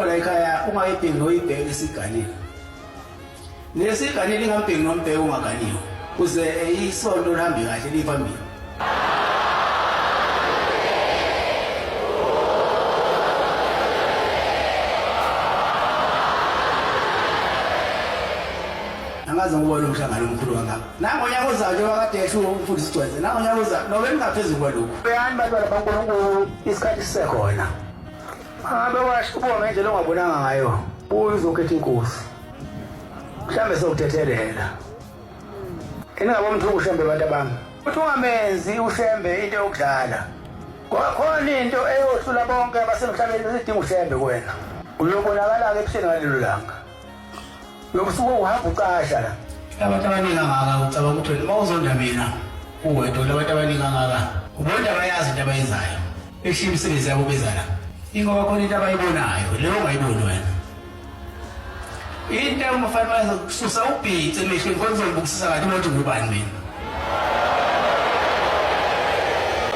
La ekhaya ungayibheki noyibheke isiganile. Nesiganile ingambheki nombheke ungaganiwe. Kuze isonto lihambe kahle liphambili. Angaze ngubone umhlangano omkhulu kangaka. Nangonyaka ozayo njengoba kade esho umfundisi Gcwenze, nangonyaka ozayo nobe ningaphezulu kwalokhu. Buyani bantwana baNkulunkulu isikhathi sisekhona. Ngabe washo ubuka ngendlela ongabonanga ngayo. Buya uzokhetha inkosi. Mhlambe sokuthethelela. Ingabe umthuku uShembe abantu abami. Uthi ungamenzi uShembe into yokudlala. Ngoba khona into eyohlula bonke abasemhlabeni esidinga uShembe kuwena. Uyobonakala-ke ebuhleni ngalelo langa. Lobusuku uhamba ucasha la. Abantu abaningi angaka ucabanga ukuthi wena uma uzonda mina uwedwa labantu abaningi angaka ubona abayazi into abayenzayo. Eshiya imisebenzi yabo beza la. Ingoba khona into abayibonayo leyo ongayiboni wena. Into umfana wayenza kususa ubhici emehlweni khona uzongibukisisa kahle ukuthi ngubani mina.